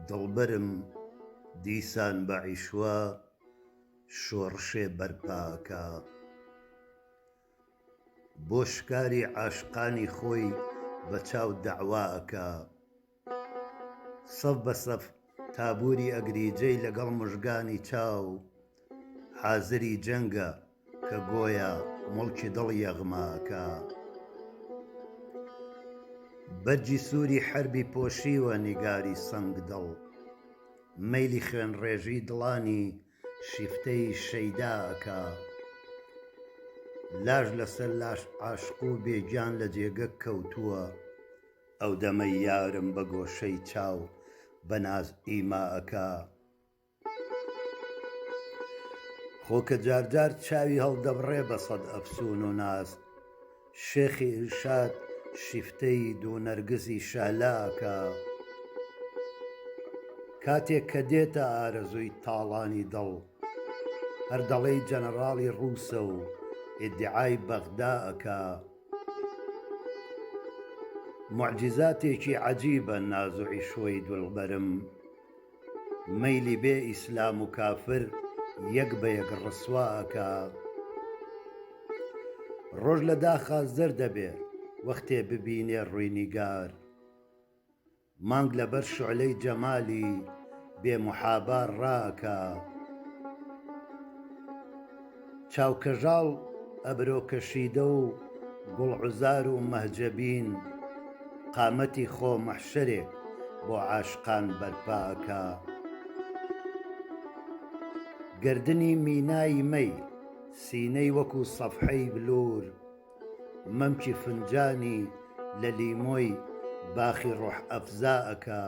دڵبەرم دیسان بە عیشوە شۆڕشێ بەرپا ئەکا. بۆ شکاری عاشقانی خۆی بە چاو دەعوا ئەکا. سەف بە سەف تابووری ئەگریجەی لەگەڵ مژگانی چاو حازری جەنگە کە گۆیا موڵکی دڵ یەغما ئەکا. بەرگی سووری حەربی پۆشیوە نیگاری سەنگ دڵ مەیلی خوێنڕێژی دڵانی شیفتەی شەیدا ئەکا. لاش لەسەر لاش عاشق و بێ گیان لە جێگە کەوتووە. ئەو دەمەی یارم بە گۆشەی چاو بە ناز ئیما ئەکا. خۆ کە جارجار چاوی هەڵدەبڕێ بە سەد ئەفسوون و ناز، شێخی ئیرشاد شیفتەی دوو نەرگزی شەهلا ئەکا. کاتێک کە دێتە ئارەزووی تاڵانی دڵ، هەر دەڵێی جەنەڕاڵی ڕووسە و ئیدیعای بەغدا ئەکا. موعجیزاتێکی عەجیبە ناز و عیشوەی دولبەرم مەیلی بێ ئیسلام و کافر یەک بە یەک ڕسوا ئەکا ڕۆژ لە داخا زەرد ئەبێ وەختێ ببینێ ڕووی نیگار. مانگ لەبەر شوعلەی جەمالی بێ موحابا ڕائەکا. چاو کەژاڵ ئەبرۆ کەشیدە و گوڵ عوزار و مەهجەبین قامەتی خۆ مەحشەرێک بۆ عاشقان بەرپا ئەکا. گەردنی مینای مەی سینەی وەکوو سەفحەی بلوور. مەمکی فنجانی لە لیمۆی باخی ڕۆح ئەفزا ئەکا.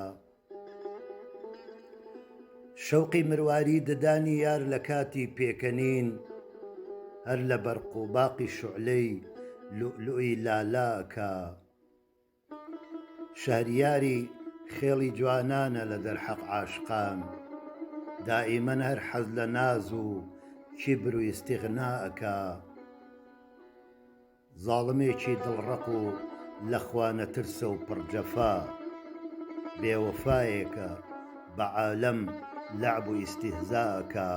شەوقی مرواری ددانی یار لە کاتی پێکەنین هەر لە بەرق و باقی شوعلەی لوئلوئی لالا ئەکا. شەهریاری خێڵی جوانانە لە دەرحەق عاشقان دائیمەن هەر حەز لە ناز و کیبر و ئیستیغنا ئەکا. زاڵمێکی دڵڕەق و لە خوا نەترسە و پڕ جەفا، بێوەفایێکە بە عالەم لەعب و ئیستیهزا ئەکا.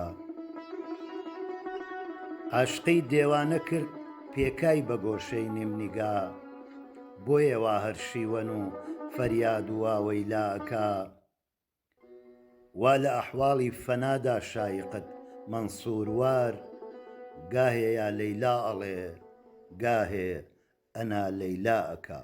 عاشقی دێوانە کرد پێکای بە گۆشەی نیم نیگا، بۆیە وا هەر شیوەن و فەریاد و واوەیلا ئەکا. وا لە ئەحواڵی فەنادا شایقت مەنسوور وار، گاهێ یا لەیلا ئەڵێ، گاهێ ئەنا لەیلا ئەکا.